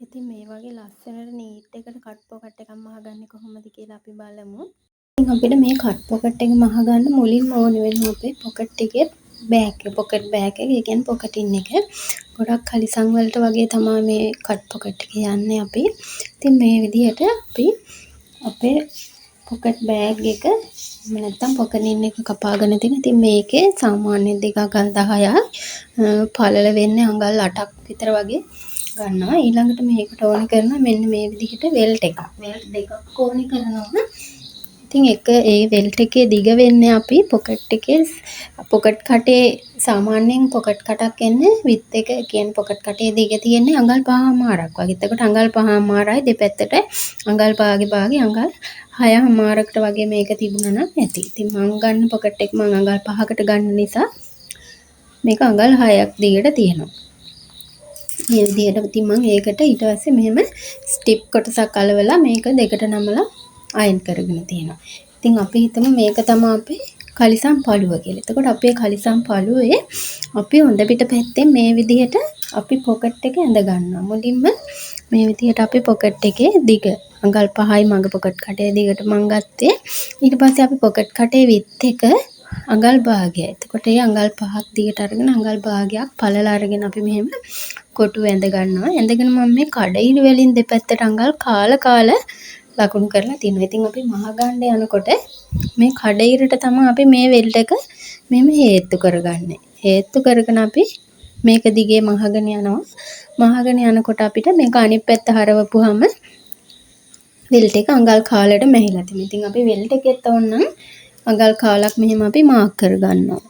ඉතින් මේ වගේ ලස්සනට නීට් එකට කට් පොකට් එකක් මහගන්නේ කොහොමද කියලා අපි බලමු. ඉතින් අපිට මේ කට් පොකට් එක මහගන්න මුලින්ම ඕනේ වෙනවා අපේ පොකට් එකේ බෑග් එක, පොකට් බෑග් එක, ඒ කියන්නේ පොකටින් එක. ගොඩක් කලිසම් වලට වගේ තමයි මේ කට් පොකට් එක යන්නේ අපි. ඉතින් මේ විදිහට අපි අපේ පොකට් බෑග් එක එහෙම නැත්නම් පොකටින් එක කපාගෙන තියෙන. ඉතින් මේකේ සාමාන්‍ය දෙක අඟල් 10ක්, පළල වෙන්නේ අඟල් 8ක් විතර වගේ ගන්නවා. ඊළඟට මේකට ඕන කරනවා මෙන්න මේ විදිහට වෙල්ට් එකක්. වෙල්ට් දෙකක් ඕනේ කරනවා. ඉතින් එක ඒ වෙල්ට් එකේ දිග වෙන්නේ අපි පොකට් එකේ පොකට් කටේ සාමාන්‍යයෙන් පොකට් කටක් එන්නේ විත් එක, ඒ කියන්නේ පොකට් කටේ දිග තියෙන්නේ අඟල් පහමාරක් වගේ. එතකොට අඟල් පහමාරයි දෙපැත්තට අඟල් භාගේ භාගේ අඟල් හයමාරකට වගේ මේක තිබුණා නම් ඇති. ඉතින් මං ගන්න පොකට් එක මං අඟල් 5කට ගන්න නිසා මේක අඟල් 6ක් දිගට තියෙනවා. මේ විදිහට ඉතින් මං ඒකට ඊට පස්සේ මෙහෙම ස්ටිප් කොටසක් අලවලා මේක දෙකට නමලා අයන් කරගෙන තියෙනවා. ඉතින් අපි හිතමු මේක තමා අපේ කලිසම් පළුව කියලා. එතකොට අපේ කලිසම් පළුවේ අපි හොඳ පිට පැත්තෙන් මේ විදිහට අපි පොකට් එක ඇඳ ගන්නවා. මුලින්ම මේ විදිහට අපි පොකට් එකේ දිග අඟල් 5යි මගේ පොකට් කටේ දිගට මං ගත්තේ. ඊට පස්සේ අපි පොකට් කටේ විත් එක අඟල් භාගයයි. එතකොට ඒ අඟල් 5ක් දිගට අරගෙන අඟල් භාගයක් පළල අරගෙන අපි මෙහෙම කොටුව ඇඳ ගන්නවා. ඇඳගෙන මම මේ කඩ ඉරි වලින් දෙපැත්තට අඟල් කාල කාල ලකුණු කරලා තියෙනවා. ඉතින් අපි මහ ගන්න යනකොට මේ කඩ ඉරට තමයි අපි මේ වෙල්ට් එක මෙහෙම හේත්තු කරගන්නේ. හේත්තු කරගෙන අපි මේක දිගේ මහගෙන යනවා. මහගෙන යනකොට අපිට මේක අනිත් පැත්ත හරවපුවාම වෙල්ට් එක අඟල් කාලයට මැහිලා තියෙනවා. ඉතින් අපි වෙල්ට් එකෙත් ඕනනම් අඟල් කාලක් මෙහෙම අපි මාක් කරගන්නවා.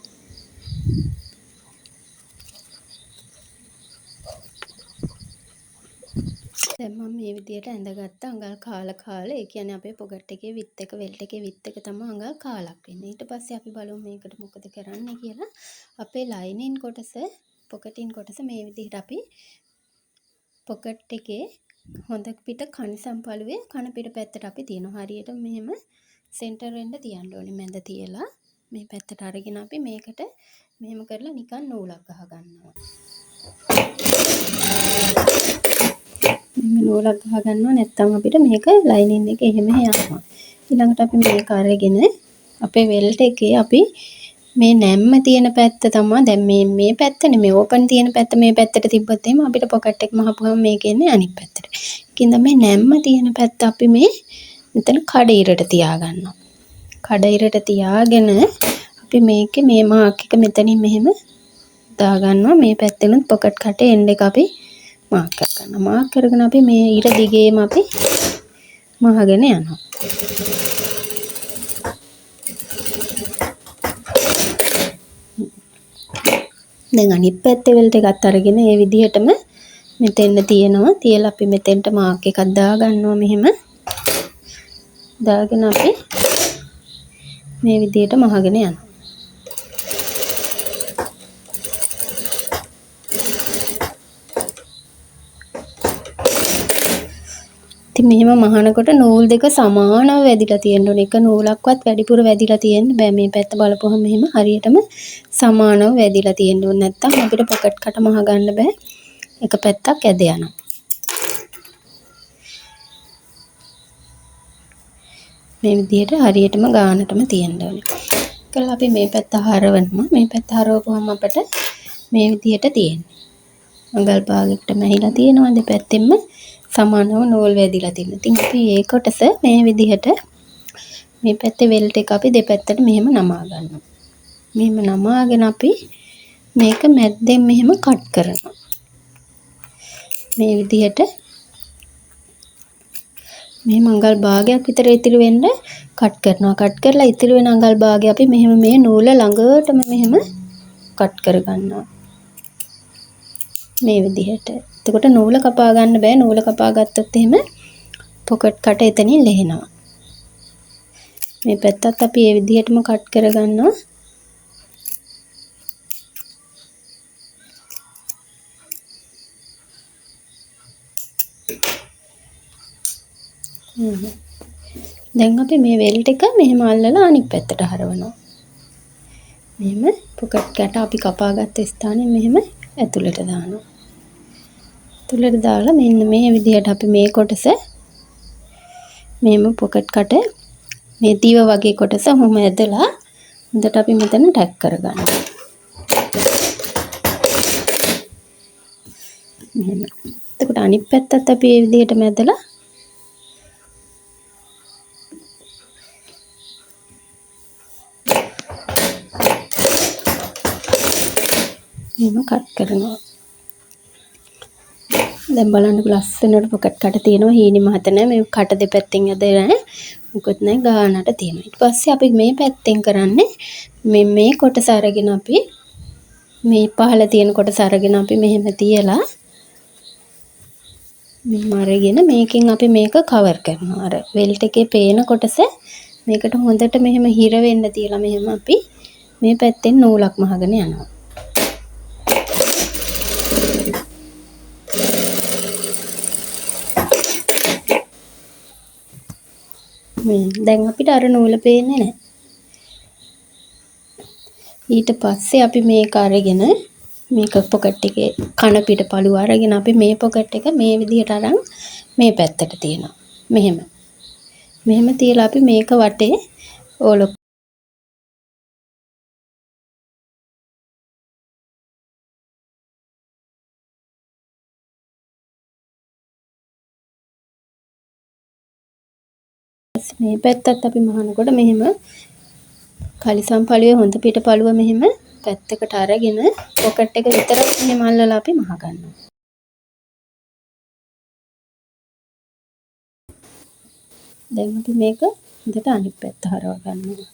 දැන් මම මේ විදියට ඇඳගත්ත අඟල් කාල කාල, ඒ කියන්නේ අපේ පොකට් එකේ විත් එක, වෙල්ට් එකේ විත් එක තමයි අඟල් කාලක් වෙන්නේ. ඊට පස්සේ අපි බලමු මේකට මොකද කරන්නේ කියලා. අපේ ලයිනින් කොටස, පොකටින් කොටස මේ විදිහට අපි පොකට් එකේ හොඳ පිට කනිසම් පළුවේ කන පිට පැත්තට අපි තියනවා. හරියට මෙහෙම සෙන්ටර් වෙන්න තියන්න ඕනේ. මැද තියලා මේ පැත්තට අරගෙන අපි මේකට මෙහෙම කරලා නිකන් නූලක් ගහ ගන්නවා. මෙහෙම නූලක් ගහ ගන්නවා. නැත්තම් අපිට මේක ලයිනින් එක එහෙම යනවා. ඊළඟට අපි මේක අරගෙන අපේ වෙල්ට් එකේ අපි මේ නැම්ම තියෙන පැත්ත තමා දැන් මේ පැත්තනේ, මේ ඕපන් තියෙන පැත්ත මේ පැත්තට තිබ්බොත් එහෙම අපිට පොකට් එක මහපුවම මේක එන්නේ අනිත් පැත්තට. ඒකින්ද මේ නැම්ම තියෙන පැත්ත අපි මේ මෙතන කඩ ඉරට තියාගන්නවා. කඩ ඉරට තියාගෙන අපි මේකේ මේ මාක් එක මෙතනින් මෙහෙම දාගන්නවා. මේ පැත්තෙනුත් පොකට් කටේ එන්ඩ් එක අපි මාක් කරගන්නවා. මාක් කරගෙන අපි මේ ඉර දිගේම අපි මහගෙන යනවා. දැන් අනිත් පැත්තේ වෙල්ට් එකත් අරගෙන ඒ විදිහටම මෙතෙන්ට තියෙනවා. තියලා අපි මෙතෙන්ට මාක් එකක් දාගන්නවා මෙහෙම. දාගෙන අපි මේ විදිහට මහගෙන යනවා. ඉතින් මෙහෙම මහනකොට නූල් දෙක සමානව වැදිලා තියෙන්න ඕනේ. එක නූලක්වත් වැඩිපුර වැදිලා තියෙන්න බෑ. මේ පැත්ත බලපුවහම මෙහෙම හරියටම සමානව වැදිලා තියෙන්න ඕනේ. නැත්තම් අපිට පොකට් කට මහ ගන්න බෑ. එක පැත්තක් ඇද යනවා. මේ විදිහට හරියටම ගානටම තියෙන්න ඕනේ. කළා අපි මේ පැත්ත හරවනවා. මේ පැත්ත හරවපුවම අපිට මේ විදිහට තියෙන්නේ. අඟල් භාගයකට මැහිලා තියෙනවා. දෙපැත්තෙන්ම සමානව නූල් වැදිලා තියෙනවා. ඉතින් අපි ඒ කොටස මේ විදිහට මේ පැත්තේ වෙල්ට් එක අපි දෙපැත්තට මෙහෙම නමා ගන්නවා. මෙහෙම නමාගෙන අපි මේක මැද්දෙන් මෙහෙම කට් කරනවා. මේ විදිහට මෙහෙම අඟල් භාගයක් විතර ඉතිරි වෙන්න කට් කරනවා. කට් කරලා ඉතිරි වෙන අඟල් භාගය අපි මෙහෙම මේ නූල ළඟටම මෙහෙම කට් කරගන්නවා. මේ විදිහට. එතකොට නූල කපා ගන්න බෑ. නූල කපා ගත්තොත් එහෙම පොකට් කට එතනින් ලෙහෙනවා. මේ පැත්තත් අපි ඒ විදිහටම කට් කරගන්නවා. දැන් අපි මේ වෙල්ට් එක මෙහෙම අල්ලලා අනිත් පැත්තට හරවනවා. මෙහෙම පොකට් කට අපි කපාගත්ත ස්ථානයේ මෙහෙම ඇතුළට දානවා. ඇතුළට දාලා මෙන්න මේ විදිහට අපි මේ කොටස මෙහෙම පොකට් කට මේ දිව වගේ කොටස ඔහොම ඇදලා හොඳට අපි මෙතන ටැග් කරගන්නවා. මෙහෙම. එතකොට අනිත් පැත්තත් අපි මේ විදිහටම ඇදලා මෙහෙම කට් කරනවා. දැන් බලන්නකෝ ලස්සනට පොකට් කට තියෙනවා. හීනි මහත නෑ. මේ කට දෙපැත්තෙන් ඇදලා නෑ. මොකොත් නෑ, ගානට තියෙනවා. ඊට පස්සේ අපි මේ පැත්තෙන් කරන්නේ මේ කොටස අරගෙන අපි මේ පහළ තියෙන කොටස අරගෙන අපි මෙහෙම තියලා මෙහෙම අරගෙන මේකෙන් අපි මේක කවර් කරනවා. අර වෙල්ට් එකේ පේන කොටස මේකට හොඳට මෙහෙම හිර වෙන්න තියලා මෙහෙම අපි මේ පැත්තෙන් නූලක් මහගෙන යනවා. මේ දැන් අපිට අර නූල පේන්නේ නැහැ. ඊට පස්සේ අපි මේක අරගෙන මේක පොකට් එකේ කන පිට පළුව අරගෙන අපි මේ පොකට් එක මේ විදිහට අරන් මේ පැත්තට තියනවා. මෙහෙම. මෙහෙම තියලා අපි මේක වටේ ඕලොක් මේ පැත්තත් අපි මහනකොට මෙහෙම කලිසම් පළුවේ හොඳ පිට පළුව මෙහෙම පැත්තකට අරගෙන පොකට් එක විතරක් මෙහෙම අල්ලලා අපි මහ ගන්නවා. දැන් අපි මේක හොඳට අනිත් පැත්ත හරව ගන්නවා.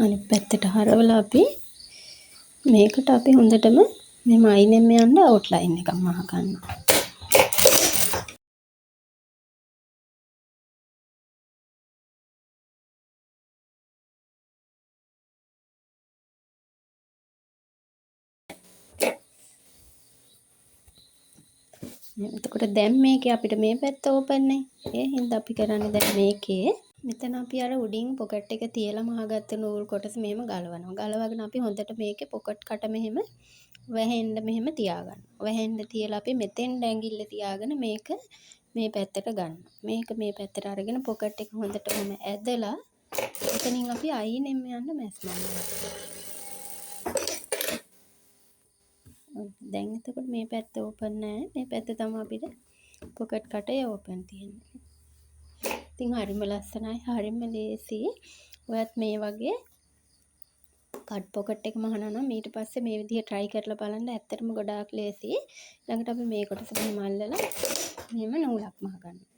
අනිත් පැත්තට හරවලා අපි මේකට අපි හොඳටම මෙහෙම අයිනෙන් යන්න අවුට්ලයින් එකක් මහ ගන්නවා. එතකොට දැන් මේකේ අපිට මේ පැත්ත ඕපන් නේ. ඒ හින්දා අපි කරන්නේ දැන් මේකේ මෙතන අපි අර උඩින් පොකට් එක තියලා මහගත්ත නූල් කොටස මෙහෙම ගලවනවා. ගලවගෙන අපි හොඳට මේකේ පොකට් කට මෙහෙම වැහෙන්න මෙහෙම තියාගන්නවා. වැහෙන්න තියලා අපි මෙතෙන් ඇඟිල්ල තියාගෙන මේක මේ පැත්තට ගන්නවා. මේක මේ පැත්තට අරගෙන පොකට් එක හොඳට ඔහොම ඇදලා එතනින් අපි අයිනෙන්ම යන්න මැස්මම් ගන්නවා. දැන් එතකොට මේ පැත්ත ඕපන් නෑ. මේ පැත්ත තමයි අපිට පොකට් කටේ ඕපන් තියෙන්නේ. ඉතින් හරිම ලස්සනයි, හරිම ලේසි. ඔයත් මේ වගේ කට් පොකට් එක මහනවා නම් ඊට පස්සේ මේ විදිහ try කරලා බලන්න. ඇත්තටම ගොඩාක් ලේසි. ඊළඟට අපි මේ කොටස මෙහෙම අල්ලලා මෙහෙම නූලක් මහ ගන්නවා.